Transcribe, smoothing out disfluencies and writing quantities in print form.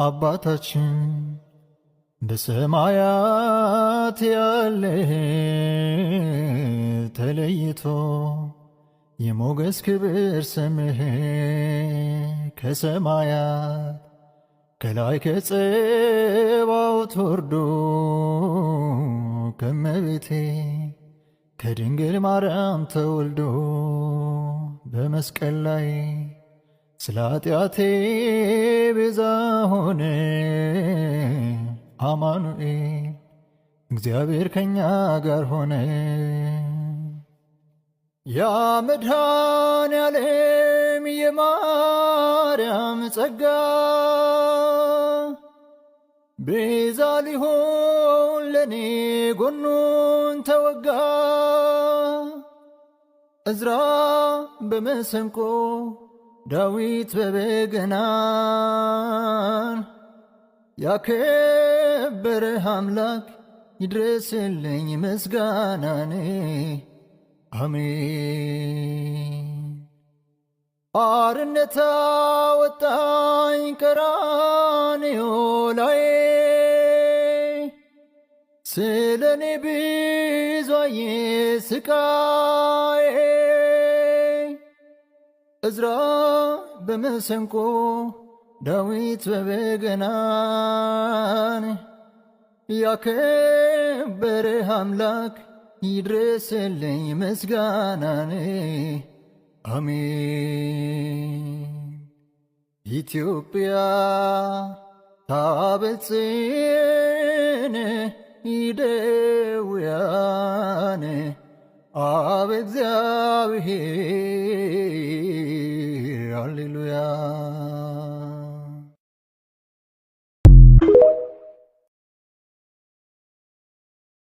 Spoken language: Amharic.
አባታችን በሰማያት ያለህ ተለይቶ የሞገስ ክብር ስምህ ከሰማያት ከላይ ከጽባዖት ወርዶ ከመቤቴ ከድንግል ማርያም ተወልዶ በመስቀል ላይ ስለ ኃጢአቴ ቤዛ ሆነ። አማኑኤል እግዚአብሔር ከኛ ጋር ሆነ። ያ መድኃኔዓለም የማርያም ጸጋ ቤዛ ሊሆን ለኔ ጎኑን ተወጋ። እዝራ በመሰንቆ ዳዊት በበገናን ያከበረህ አምላክ ይድረስልኝ ምስጋናኔ አሜን። አርነት አወጣኝ ቀራንዮ ላይ ስለ እኔ ብዙ አየ ስቃዬ። እዝራ በመሰንቆ ዳዊት በበገናን ያከበረህ አምላክ ይድረስልኝ ምስጋናኔ አሜን። ኢትዮጵያ ታበጽሕነ እደዊያነ አብ እግዚአብሔር ሃሌሉያ።